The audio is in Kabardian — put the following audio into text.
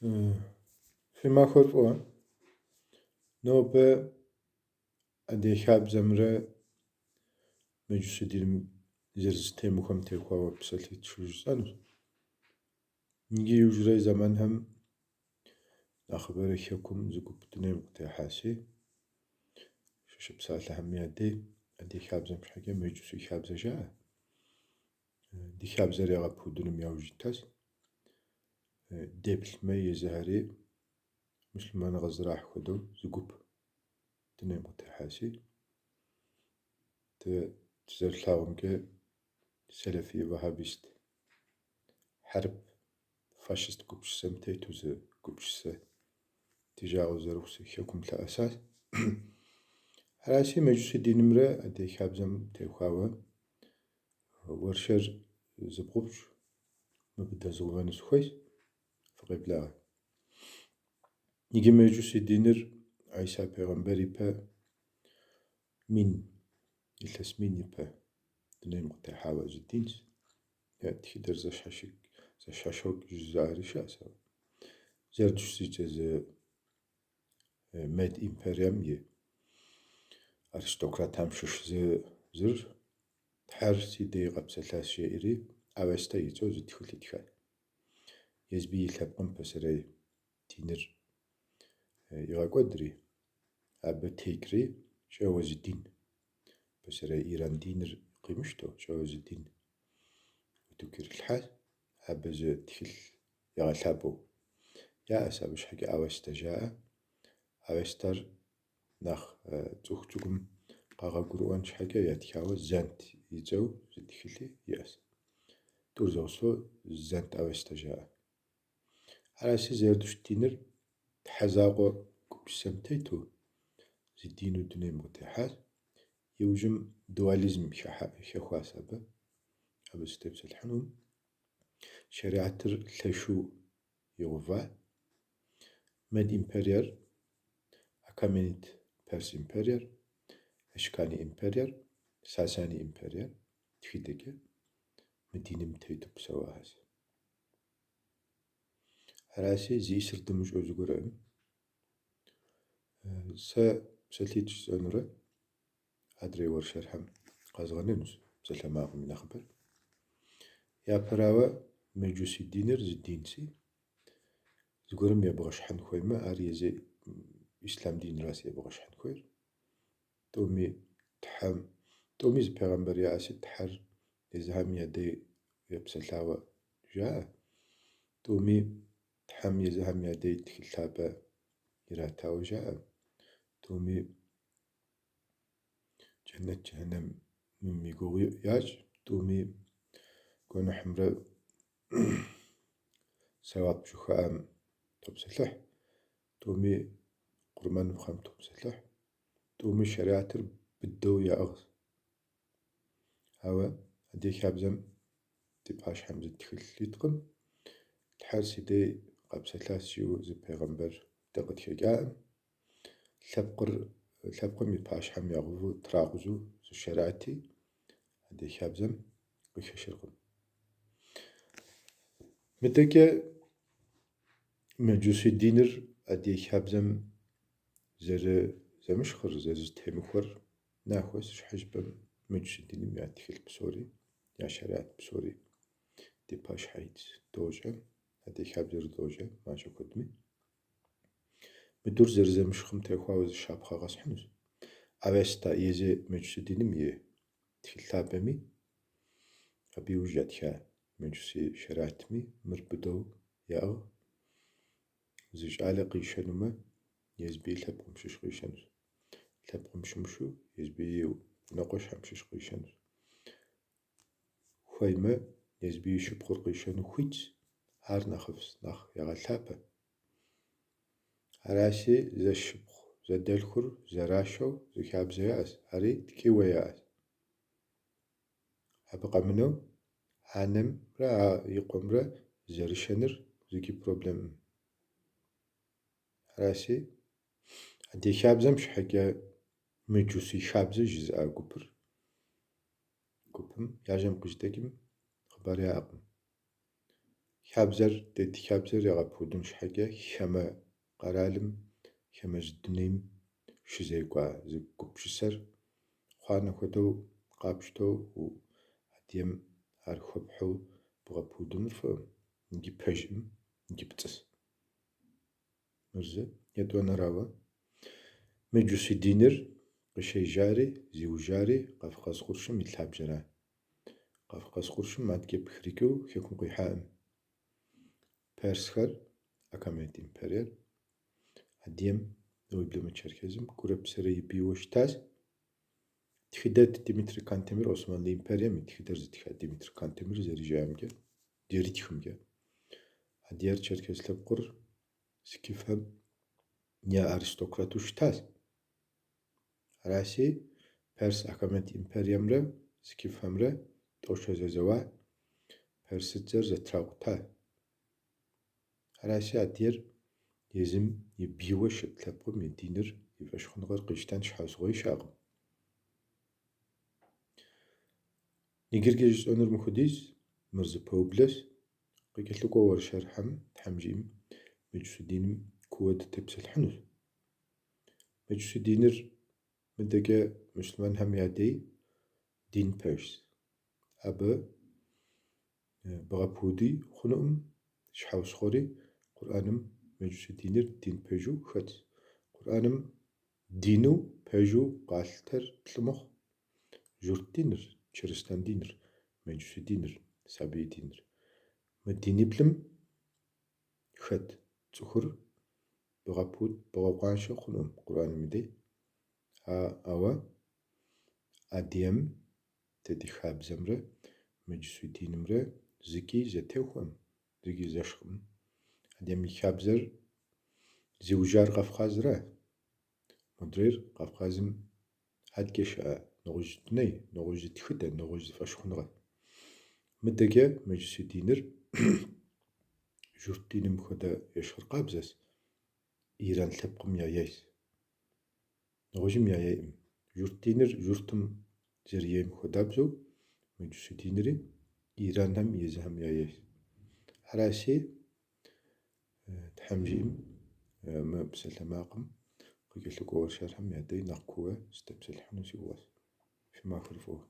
Фи махуэр фӏыуэ. Нобэ адыгэ хабзэмрэ мэджусий диным зэрызэтемыхуэм теухуауэ псалъитӏ жысӏэнущ. Иджы иужьрей зэманхэм нэхъыбэрэ хэкум зы гуп дунейм къытехьаси, щыпсалъэхэм я дей адыгэ хабзэм щхьэкӏэ мэджусий хабзэ жаӏэ. Ди хабзэр ягъэпудыным яужь итащ. Деплъмэ, езыхэри муслъымэныгъэ зэрахь хуэдэу зы гуп дунейм къытехьаси, дэ дызэрылъагъумкӏэ сэлэфи вахьабист, хьэрып фашист гупсысэм тету зы гупсысэ ди жагъуэ зэрыхъуси хэкум лъэӏэсащ. Араси мэджусий динымрэ адыгэ хабзэм теухуауэ уэршэр зыбгъупщӏ мыбы дэзгъэувэну сыхуейщ, фыкъеблагъэ. Иджы мэджусий диныр Гӏиса пегъэмбэр ипэ мин, илъэс мин ипэ дунейм къытехьауэ зы динщ. Е тхыдэр зэщхьэщокӏ жызыӏэри щыӏэщ ауэ. Зардуштикӏэ зы Мед империем и аристократам щыщ зыр Тхьэр си дей къэпсэлъащ жеӏэри, Авеста и цӏэу зы тхылъ итхат. Езби и лъэпкъым пасэрей диныр игъэкӏуэдри, абы текӏри щӏэуэ зы дин, пасэрей иран диныр къимыщтэу щӏэуэ зы дин утыку ирилъхьащ, абы зы тхылъ ягъэлъапӏэу яӏэщ, абы щхьэкӏэ Авеста жаӏэ. Авестэр нэхъ цӏыху цӏыкӏум къагъэгурыӏуэн щхьэкӏэ ятхауэ Зэнд и цӏэу зы тхылъи иӏэщ. Тӏур зэгъусэу Зэнд Авеста жаӏэ. Араси Зардушт диныр Тхьэ закъуэ гупсысэм тету зы дину дунейм къытехьащ. Иужьым дуализм хэхуащ абы. Абы сытепсэлъыхьынум. Шэриатыр лъэшу игъува. Мед империер, Акаменид Перс империер, Ашкани империер, Сасани империер тхыдэкӏэ мы диным тету псэуахэщ. Араси зиӏысыр дымыщӏэу зыгуэркъым. Сэ псалъитӏ жысӏэнурэ адрей уэршэрхэм къэзгъэнэнущ псалъэмакъым и нэхъыбэр. Япэрауэ, мэджусий диныр зы динси, зыгуэрым ебгъэщхьын хуеймэ, ар езы ислъам динращ ебгъэщхьын хуейр. Тӏуми Тхьэм, тӏуми зы пегъэмбэр яӏэси, Тхьэр езыхэм я дей епсэлъауэ жаӏэ. Тӏуми Тхьэм езыхэм я дей тхылъ лъапӏэ иратауэ жаӏэ. Тӏуми джэнэт джыхьэнэмым и гугъу ящӏ, тӏуми гуэныхьымрэ сэуап жыхуаӏэм топсэлъыхь, тӏуми къурмэныпхъэм топсэлъыхь, тӏуми шэриатыр быдэу яӏыгъщ. Ауэ адыгэ хабзэм ди пащхьэм зы тхылъ иткъым. Тхьэр си дей къэпсэлъащ жиӏэу зы пегъэмбэр дэ къытхэкӏакъым. Лъэпкъыр, лъэпкъым и пащхьэм ягъэуву тракъузэу зы шэриати адыгэ хабзэм къыхэщыркъым. Мыдэкӏэ мэджусий диныр адыгэ хабзэм зэрызэмыщхьыр, зэрызэтемыхуэр нахуэщ, щхьэ жыпӏэм мэджусий диным я тхылъ псори, я шэриат псори ди пащхьэ итщ, дощӏэ, адыгэ хабзэр дощӏэ мащӏэ куэдми. Мы тӏур зэрызэмыщхьым теухуауэ зы щапхъэ къэсхьынущ. Авеста езы мэджусий диным и тхылъ лъапӏэми, абы иужь ятха мэджусий шэриатми мыр быдэу яӏыгъ. Зы щӏалэ къишэнумэ, езбы и лъэпкъым щыщ къишэнущ. Лъэпкъым щымыщу езбы и унэкъуэщхэм щыщ къишэнущ. Хуеймэ, езбы и шыпхъур къишэну хуитщ, ар нэхъыфӏщ, нэхъ ягъэлъапӏэ. Араси, зэшыпхъу зэдэлъхур зэрашэу зы хабзэ яӏэщ, ари ткӏийуэ яӏэщ. Абы къэмынэу анэмрэ и къуэмрэ зэрышэныр зыкӏи проблемкъым. Араси, адыгэ хабзэм щхьэкӏэ мэджусий хабзэ жызыӏа гупыр, гупым я жьэм къыжьэдэкӏым хъыбар яӏэкъым. Хабзэр, дэ ди хабзэр ягъэпудын щхьэкӏэ хамэ къэралым, хамэ зы дунейм щызекӏуа зы гупсысэр хъуанэ хуэдэу къапщтэу адыгэм ар хуэпхьу бгъэпудыныр фӏыӏым, икӏи пэжӏым, икӏи пцӏыс. Мыр зы. Етӏуанэрауэ, меджусий диныр къыщежьари зиужьари Къафкъас къуршым и лъабжьэра. Къафкъас къуршым адэкӏэ пхрыкӏыу хэкум къихьаӏым. Персхэр, Акаменид империер, адыгэм, уеблэмэ Черкезым гурэ псэрэ и бийуэ щытащ. Тхыдэт Димитрий Кантемир, Османлы империем и тхыдэр зытха Димитрий Кантемир зэрижаӏамкӏэ, зэритхымкӏэ. Адыгэр черкес лъэпкъыр скифхэм я аристократу щытащ. Араси, Перс Ахамед империемрэ скифхэмрэ тӏэу-щэ зэзэуа, персыдзэр зэтракъута. Араси, адыгэр езым и бийуэ щыт лъэпкъым и диныр, и фӏэщхъуныгъэр къищтэн щхьэусыгъуи щыӏэкъым. Иджыркӏэ жысӏэнур мыхуэдиз, мыр зы пэублэщ. Къыкӏэлъыкӏуэ уэршэрхэм, Тхьэм жиӏэм, меджусий диным кууэ дытепсэлъыхьынущ. Меджусий диныр мыдэкӏэ муслъымэнхэм я дей дин пэжщ. Абы бгъэпуди хъунукъым, щхьэусыгъуэри Къурӏэным меджусий диныр дин пэжу хэтщ. Къурӏэным дину пэжу къалъытэр плӏы мэхъу. Журт диныр, чырыстэн диныр, меджусий диныр, сабий диныр. Мы диниплӏым хэт цӏыхур бгъэпуд, бгъэкъуаншэ хъунукъым Къурӏэным и дей. Ауэ адыгэм дэ ди хабзэмрэ меджусий динымрэ зыкӏи зэтехуэкъым, зыкӏи зэщхькъым. Адыгэм и хабзэр зиужьар Къафкъазра. Модрейр Къафкъазым адэкӏэ щыӏэ нэгъуэщӏ дуней, нэгъуэщӏ зы тхыдэ, нэгъуэщӏ зы фӏэщхъуныгъэ. Мыдэкӏэ меджусий диныр журт диным хуэдэ ещхьыркъабзэщ, иран лъэпкъым я ейщ. Нэгъуэщӏым я ейкъым. Журт диныр журтым зэрыейм хуэдабзэу меджусий динри иранхэм езыхэм я ейщ. Араси, Тхьэм жиӏэм мы псалъэмакъым къыкӏэлъыкӏуэ уэршэрхэм я дей нэхъ кууэ сытепсэлъыхьыну си гугъэщ. Фи махуэр фӏыуэ.